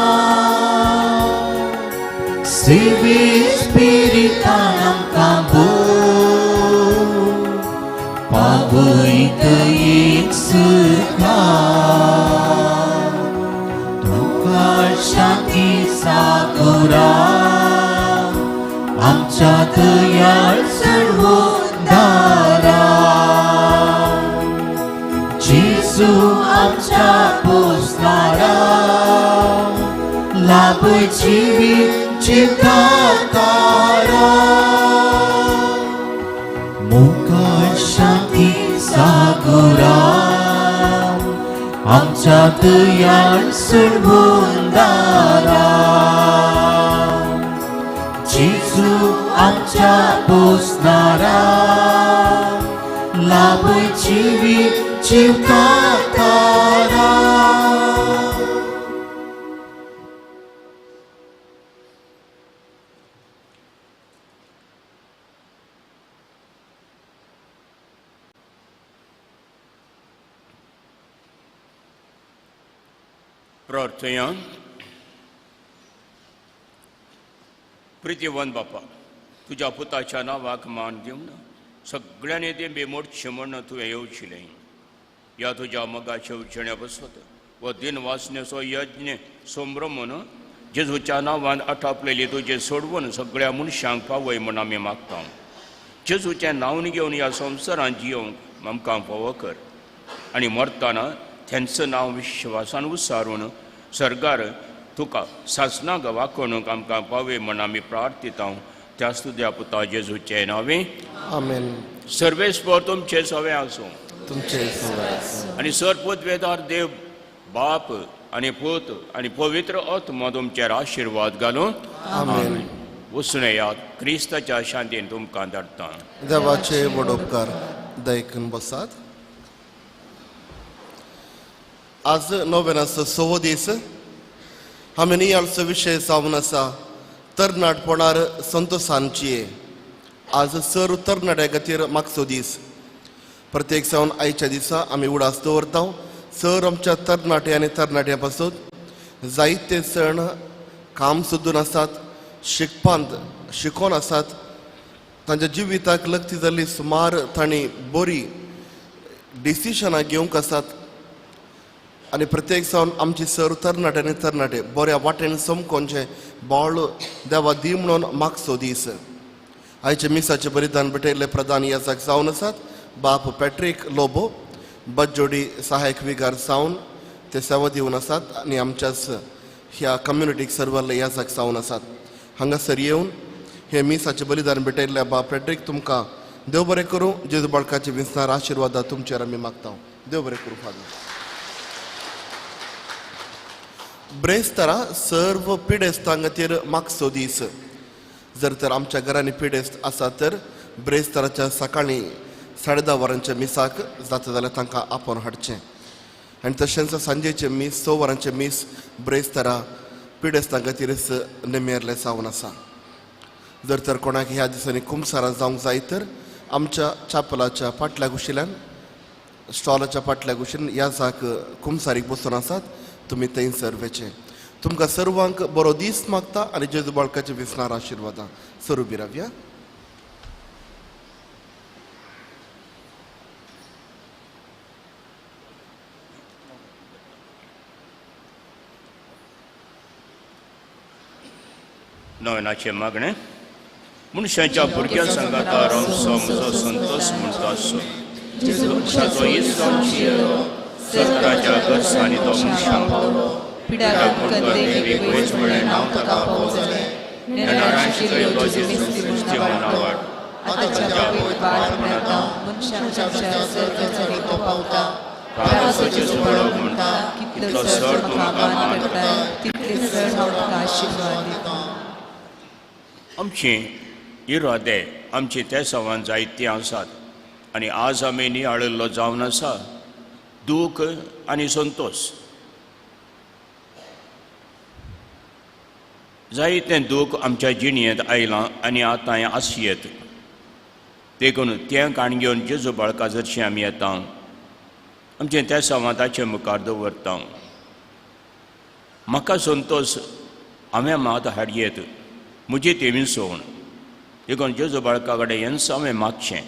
सेवे स्पिरितान आमकां बोल पावयत एक सुखा तुका शांती सागोरा आमच्या दयाळ सोडवणदारा जेजू आमच्या पोसणारा लाभय जिवीत जिवता तारा मुखार शांती सागोरा आमच्या दयाळ सोडवणदारा जेजू आमच्या पोसणारा लाभय जिवीत जिवता तारा. प्रार्थया. प्रितीवन बापा, तुज्या पुताच्या नांवाक मान दिवन सगळ्यांनी तें बेमोडचें म्हण तुवें येवचिलें. ह्या तुज्या मोगाच्या उजण्या बसत व दिन वासनेचो यज्ञ संभ्रमून जेजूच्या नांवान आटापलेली तुजें सोडवून सगळ्या मनशांक पावय म्हण आमी मागता. जेजूचें नांव घेवन ह्या संवसारांत जियोवंक आमकां फावो कर आनी मरतना तेंचो नांव विश्वासान उसारून सरकार तुका सासना गवा करूंक आमकां पावय म्हण आमी प्रार्थिता. त्याच तुज्या पुता जेजूचें नांवें आमेन. सर्वेस्पर तुमचें सवें आसूं तुमचे आनी सरपदवेदार देव बाप आनी पूत आनी पवित्र आत्मा तुमचेर आशिर्वाद घालूं. आमेन. वचून येयात, क्रिस्ताच्या शांतीन तुमकां धाडटा. देवाचे व्हड उपकार. दयकून बसात. आज नोवेनाचो सवो दीस. आमी नियाळचो विशय जावन आसा तरणाटपणार संतोशांची. आज सर तरणाट्या खातीर मागचो दीस. प्रत्येक जावन आयच्या दिसा आमी उडास दवरता सर आमच्या तरणाटे आनी तरणाट्यां पासून जायते सण काम सोदून आसात, शिकपांत शिकोन आसात, तांच्या जिविताक लग्ती जाल्ली सुमार तांणी बरी डिसिशनां घेवंक आसात. आनी प्रत्येक जावन आमची सर तरणाटे आनी तरणाटे बऱ्या वाटेन समकोनचें बाळ देवा दी म्हणून मागचो दीस. आयचे मिसाचे बलिदान भेटयल्ले प्रधान याजक जावन आसात बाप पॅट्रीक लोबो, बज्जोडी सहायक विगार जावन ते सेवा दिवन आसात आनी आमच्याच ह्या कम्युनिटीक सर्वल्ले याजक जावन आसात. हांगासर येवन हे मिसाचे बलिदान भेटयल्ल्या बाप पॅट्रीक तुमकां देव बरें करूं. जेजू बाळकाचे विसनार आशिर्वादा तुमचेर आमी मागता. देव बरें करूं फादर. ब्रेस्तारा सर्व पिडेस्तां खातीर मागचो दीस. जर तर आमच्या घरांनी पिडेस्त आसा तर ब्रेस्ताराच्या सकाळीं 10:30 वरांच्या मिसाक जाता जाल्यार तांकां आपोवन हाडचें. आनी तशेंच सांजेचें मीस 6 वरांचें मीस ब्रेस्तारा पिडेस्तां खातीरच नेमेरलें जावन आसा. जर तर कोणाक ह्या दिसांनी कुमसारां जावंक जाय तर आमच्या चापलाच्या फाटल्या कुशिल्यान स्टॉलाच्या फाटल्या कुशीन ह्या जाक कुमसारीक बसून आसात, तुमी थंयसर वचें. तुमकां सर्वांक बरो दीस मागता आनी जेजू बाळकाचे विसनार आशिर्वादां. सर उबी रावया. नवनाचें मागणें. मनशाच्या भुरग्यां सांगाता आमचो म्हजो संतोश म्हणटा आसो सरकाराच्या गरजांनी तो मनशांक पावलो. आमचे इरादे आमचे ते सवान जायते आसात आनी आज आमी नियाळिल्लो जावन आसा दूख आनी संतोश. जायतें दूख आमच्या जिणेंत आयलां आनी आतां आसयेत. देखून तें काण घेवन जेजू बाळका जरशीं आमी येता आमचें त्या सवां ताचे मुखार दवरता. म्हाका संतोश हांवें मात हाडयेत म्हजी तेविसवण. देखून जेजू बाळका कडेन हेंच हांवें मागचें,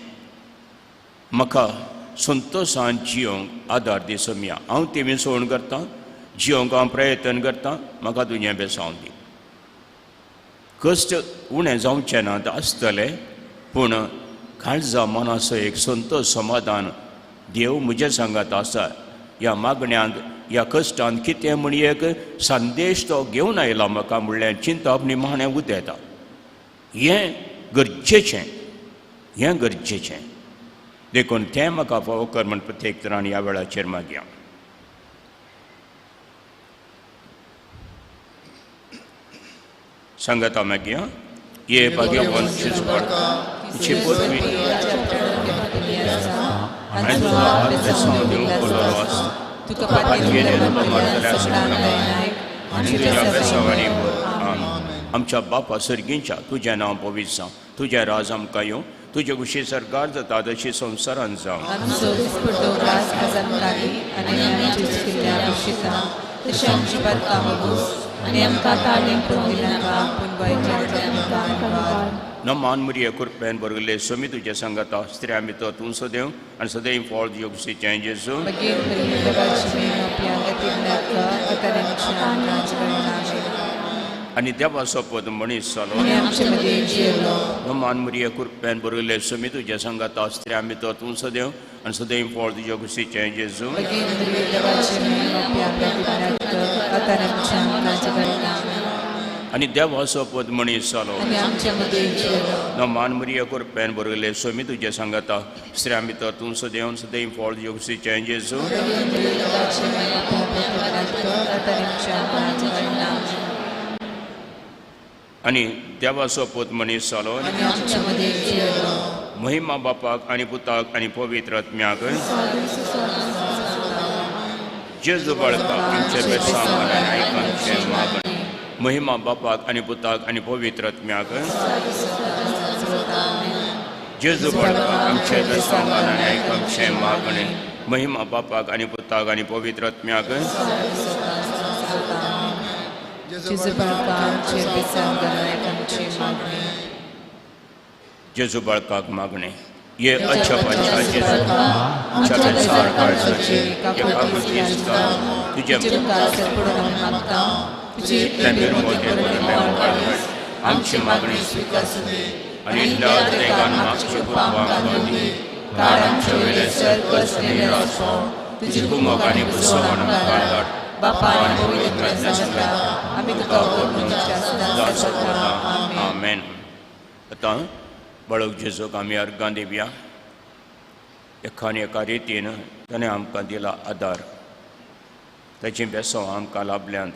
म्हाका संतोशान जियोंक आदार दी सोमया. हांव तेविसवण करतां, जियोंक हांव प्रयत्न करतां, म्हाका तुजें बेसांव दी. कश्ट उणें जावचें ना आसतलें पूण काळजा मनाचो एक संतोश समाधान देव म्हज्या सांगात आसा. ह्या मागण्यांत ह्या कश्टांत कितें म्हण एक संदेश तो घेवन आयला म्हाका म्हणल्यार चिंतप निमाणें उदेता. हें गरजेचें, हें गरजेचें. देखून तें म्हाका फावो कर म्हण प्रत्येक तरान ह्या वेळाचेर मागया. सांगता मागया ये भाग्यवान तुजी पदवी आनी तुजो हात बेसांव दिवंक आसा. तुका आनी तुज्या बेसांवांनी भर. आमेन. आमच्या बापा सर्गींच्या तुजें नांव पवित्र जावं, तुजें राज आमकां येवं, तुजे कुशी सरकार जाता तशी संवसारान जावं. आमचो दिसपट्टो घास आज आमकां दी आनी आमचे चुकिल्ल्या भरशिता तशें आमची पातकां भोगोस आनी आमकां ताळें पडूंक दिनाका पूण वायटांतल्यान आमकां वार. नमान मुरये कृपेन बरगले स्वामी तुजे सांगाता स्त्रियां भितर तूं सदैव आनी सदैव फळ तुजे कुशीचें जेजू. मागीर देवाची मेहमा पियांगतीक नाका आतां आनी निमशान आमकां. आनी देवाचो पद मनीस जालो. नमान मरिया कृपेन बरयल्ले समी तुज्या सांगाता, स्त्रियां भितर तूं सदैव आनी सदैव फळ तुज्या कुशीचें जेजू. आनी देवाचो पद मनीस जालो. नमान मरिया कृपेन बरयल्ले समी तुज्या सांगाता, स्त्रियां भितर तूं सदैव सदैव फळ तुज्या कुशीचें जेजू. आनी देवाचो पूत मनीस जालो. महिमा बापाक आनी पुताक आनी पवित्र आत्म्याक. जेजू बाळका आमचे बेसांव आनी आयक आमचें मागणें. महिमा बापाक आनी पुताक आनी पवित्र आत्म्याक. जेजू बाळका आमचे बेसांव आनी आयक आमचें मागणें. महिमा बापाक आनी पुताक आनी पवित्र आत्म्याक. जेजू बाळकाक मागणें. ये अच्छा पाच्छा जेजू आमच्या बेसार काळजाची तुज्या आमची मागणी आनी मागची कृपा दी. आमच्या वयले तुजी कुमक आनी पुसवण आमकां बापा आनी पवित्र आत्म्या आमी तुका व्हडलो. आमेन. आतां बाळक जेजूक आमी अर्गां दिवया. एका आनी एका रितीन ताणें आमकां दिला आदार, ताचीं बेसांव आमकां लाभल्यांत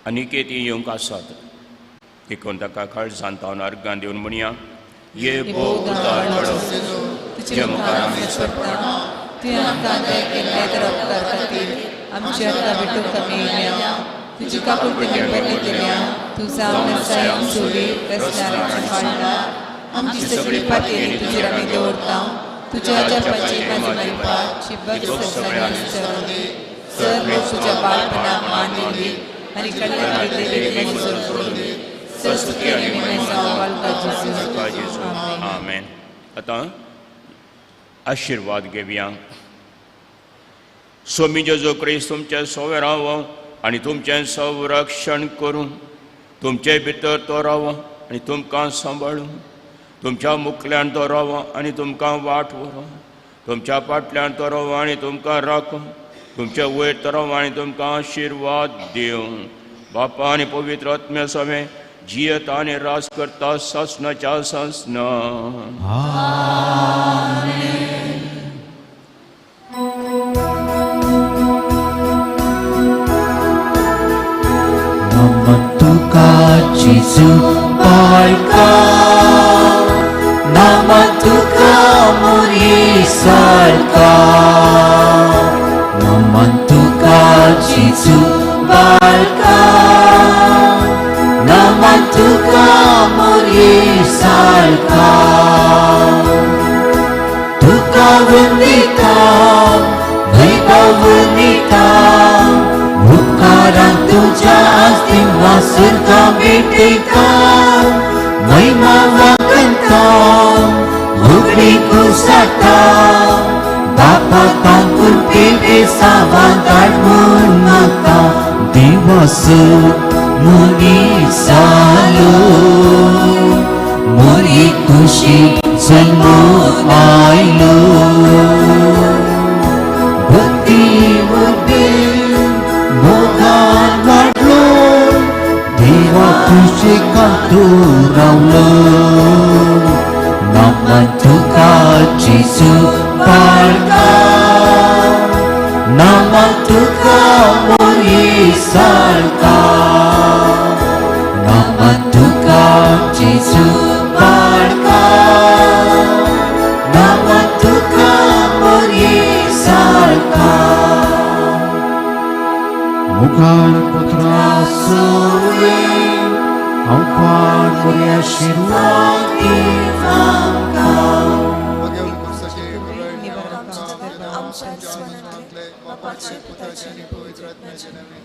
आनी ती येवंक आसात. देखून ताका काळजान तावन अर्गां दिवन म्हणया, ये भोव उदार बाळक तुज्या मुखार आमी सरपट. तुवें आमकां दया केल्ले तर उपकार खातीर आमची आतां भेटूंक आमी येयल्या. तुजी काकुळटी बरी केल्या. तूं जावन आसाय सोडी रसनाराची पाळणार. आमची सगळी पातयेरी तुजेर आमी दवरता. तुज्या अजापाची माझी मरिपाची भक्त सगळ्यांनी सर लोक तुज्या बाळपणाक मान दिली आनी कल्याण सोडली. स्तुती आनी महिमा बाळका जेजू. आमेन. आतां आशिर्वाद घेवया. स्वामी जेजू क्रिस्त तुमचें सवे राव आनी तुमचें संरक्षण करूं. तुमचे भितर तो राव आनी तुमकां सांबाळूं. तुमच्या मुखल्यान तो राव आनी तुमकां वाट व्हरूं. तुमच्या फाटल्यान तो राव आनी तुमकां राखूं. तुमचे वयर तो राव आनी तुमकां आशिर्वाद दिवं. बापा आनी पवित्र आत्म्या सवें जियत आनी राज करता सासणाच्या सासणा. तुका जेजू बाळका, नामा तुका मोरी सारका. नमन तुका जेजू बाळका, नामा तुका मोरी सारका. तुका वंदिता वैभव वंदिता, उपकारां तुज्या आस्तिमा सुरगा भेटयता. महिमा वागंता उगडी कुसाता, बापा तांकून पेटे सावा धाड म्हूण मागता. देवासो मनीस जालो, मोरी कुशी जल्मून आयलो. भक्ती मुर्ती मोगान वाडलो, देवा कुशीकान तूं रावलो. नमन तुका जेजू बाळका, नमन तुका मोरी सारका. नमन तुका जेजू बाळका, नमन तुका मोरी सारका. मुखार पुत्रा सोवे हांव मोरी आशिर्वाद दी आमकां. आमच्या बापाचे पुताचे आनी पवित्र आत्म्याचे नांवान.